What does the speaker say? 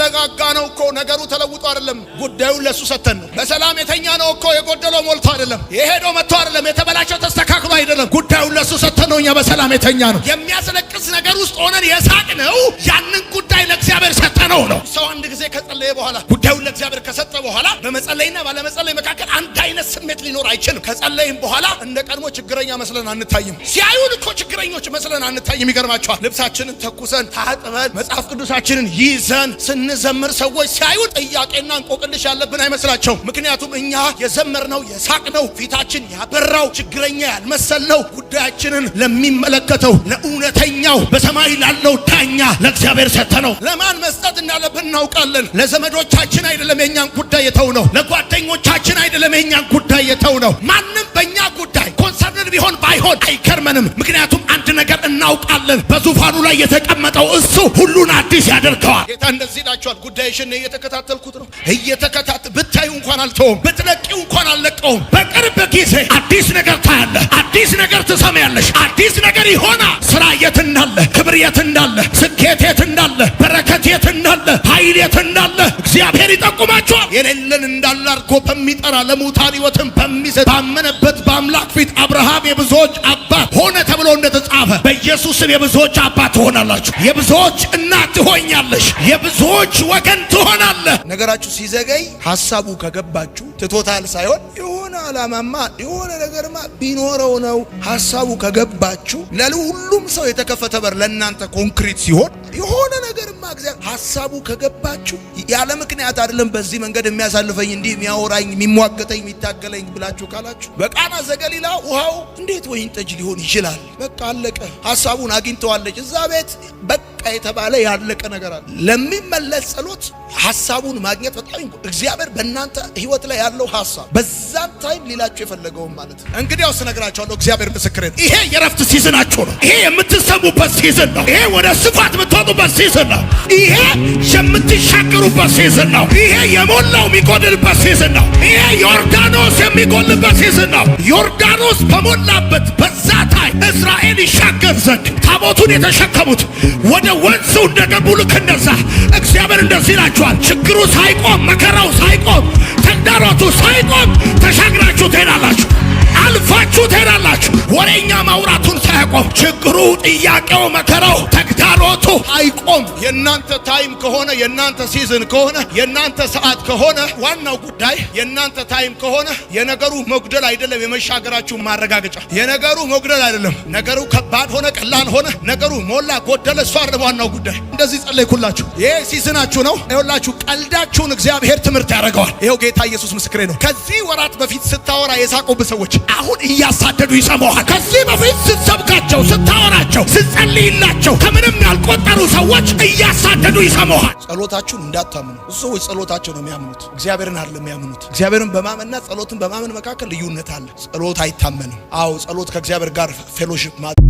የተረጋጋ ነው እኮ ነገሩ ተለውጦ አይደለም፣ ጉዳዩን ለሱ ሰተን ነው። በሰላም የተኛ ነው እኮ የጎደለው ሞልቶ አይደለም፣ የሄደው መጥቶ አይደለም፣ የተበላሸው ተስተካክሎ አይደለም። ጉዳዩን ለሱ ሰተን ነው እኛ በሰላም የተኛ ነው። የሚያስለቅስ ነገር ውስጥ ሆነን የሳቅ ነው፣ ያንን ጉዳይ ለእግዚአብሔር ሰተነው ነው። ሰው አንድ ጊዜ ከጸለየ በኋላ፣ ጉዳዩን ለእግዚአብሔር ከሰጠ በኋላ፣ በመጸለይና ባለመጸለይ መካከል አንድ አይነት ስሜት ሊኖር አይችልም። ከጸለይም በኋላ እንደ ቀድሞ ችግረኛ መስለን አንታይም። ሲያዩን እኮ ችግረኞች መስለን አንታይም። ይገርማቸዋል። ልብሳችንን ተኩሰን፣ ታጥበን፣ መጽሐፍ ቅዱሳችንን ይዘን ስንዘምር ሰዎች ሲያዩን ጥያቄና እንቆቅልሽ ያለብን አይመስላቸውም። ምክንያቱም እኛ የዘመርነው፣ የሳቅነው፣ ፊታችን ያበራው፣ ችግረኛ ያልመሰልነው ጉዳያችንን ለሚመለከተው፣ ለእውነተኛው፣ በሰማይ ላለው ዳኛ ለእግዚአብሔር ሰተነው። ለማን መስጠት እንዳለብን እናውቃለን። ለዘመዶቻችን አይደለም የእኛን ጉዳይ የተውነው። ለጓደኞቻችን አይደለም የእኛን ጉዳይ የተውነው። ማንም በእኛ ጉዳይ concerned ቢሆን ባይሆን አይገርመንም። ምክንያቱም አንድ ነገር እናውቃለን። በዙፋኑ ላይ የተቀመጠው እሱ ሁሉን አዲስ ያደርገዋል። ጌታ እንደዚህ ይላቸዋል። ጉዳይሽን እየተከታተልኩት ነው። ብታዩ እንኳን አልተውም፣ ብትለቂው እንኳን አልለቀውም። በቅርብ ጊዜ አዲስ ነገር ታያለህ። አዲስ ነገር ትሰሚያለሽ። አዲስ ነገር ይሆናል። ስራ የት እንዳለ፣ ክብር የት እንዳለ፣ ስኬት የት እንዳለ፣ በረከት የት እንዳለ፣ ኃይል የት እንዳለ እግዚአብሔር ይጠቁማቸዋል። የሌለን እንዳለ አድርጎ በሚጠራ፣ ለሙታን ሕይወትን በሚሰጥ፣ ባመነበት በአምላክ ፊት አብርሃም የብዙዎች አባት ሆነ ተብሎ እንደተጻፈ በኢየሱስ ስም የብዙዎች አባት ትሆናላችሁ። የብዙዎች እናት ትሆኛለሽ። የብዙዎች ወገን ትሆናለህ። ነገራችሁ ሲዘገይ ሀሳቡ ከገባችሁ ትቶታል ሳይሆን የሆነ ዓላማማ የሆነ ነገርማ ቢኖረው ነው። ሀሳቡ ከገባችሁ፣ ለሁሉም ሰው የተከፈተ በር ለእናንተ ኮንክሪት ሲሆን፣ የሆነ ነገርማ እግዚአብሔር ሀሳቡ ከገባችሁ ያለ ምክንያት አይደለም በዚህ መንገድ የሚያሳልፈኝ፣ እንዲህ የሚያወራኝ፣ የሚሟገተኝ፣ የሚታገለኝ ብላችሁ ካላችሁ፣ በቃና ዘገሊላ ውሃው እንዴት ወይን ጠጅ ሊሆን ይችላል? በቃ አለቀ። ሀሳቡን አግኝተዋለች። እዛ ቤት በቃ የተባለ ያለቀ ነገር አለ። ለሚመለስ ጸሎት ሀሳቡን ማግኘት በጣም እግዚአብሔር በእናንተ ህይወት ላይ ያለው ሀሳብ በዛን time ሊላችሁ የፈለገውን ማለት ነው። እንግዲያውስ እነግራቸዋለሁ፣ እግዚአብሔር ምስክሬ ነው። ይሄ የረፍት season ኣችሁ ነው። ይሄ የምትሰሙበት season ነው። ይሄ ወደ ስፋት የምትወጡበት season ነው። ይሄ የምትሻገሩበት season ነው። ይሄ የሞላው የሚጎድልበት season ነው። ይሄ ዮርዳኖስ የሚጎልበት season ነው። ዮርዳኖስ በሞላበት በዛ time እስራኤል ይሻገር ዘንድ ታቦቱን የተሸከሙት ወደ ወንዙ እንደገቡ ልክ እንደዛ እግዚአብሔር እንደዚህ ይላችኋል። ችግሩ ሳይቆም፣ መከራው ሳይቆም፣ ተግዳሮቱ ሳይቆም ተሻግራችሁ ትሄዳላችሁ። አልፋችሁ ትሄዳላችሁ። ወሬኛ ማውራቱን ሳያቆም፣ ችግሩ፣ ጥያቄው፣ መከራው፣ ተግዳሮቱ አይቆም። የእናንተ time ከሆነ፣ የእናንተ season ከሆነ፣ የእናንተ ሰዓት ከሆነ፣ ዋናው ጉዳይ የእናንተ time ከሆነ የነገሩ መጉደል አይደለም የመሻገራችሁ ማረጋገጫ። የነገሩ መጉደል አይደለም። ነገሩ ከባድ ሆነ ቀላል ሆነ፣ ነገሩ ሞላ ጎደለ፣ እሱ አይደለም ዋናው ጉዳይ። እንደዚህ ጸለይኩላችሁ። ይሄ season ኣችሁ ነው። ይኸውላችሁ ቀልዳችሁን እግዚአብሔር ትምህርት ያደርገዋል። ይኸው ጌታ ኢየሱስ ምስክሬ ነው። ከዚህ ወራት በፊት ስታወራ የሳቁብህ ሰዎች አሁን እያሳደዱ ይሰማዋል። ከዚህ በፊት ስትሰብካቸው፣ ስታወራቸው፣ ስትጸልይላቸው ከምንም ያልቆጠሩ ሰዎች እያሳደዱ ይሰማዋል። ጸሎታችሁን እንዳታምኑ። ብዙ ሰዎች ጸሎታቸው ነው የሚያምኑት፣ እግዚአብሔርን አይደለም የሚያምኑት። እግዚአብሔርን በማመንና ጸሎትን በማመን መካከል ልዩነት አለ። ጸሎት አይታመንም። አዎ፣ ጸሎት ከእግዚአብሔር ጋር fellowship ማለት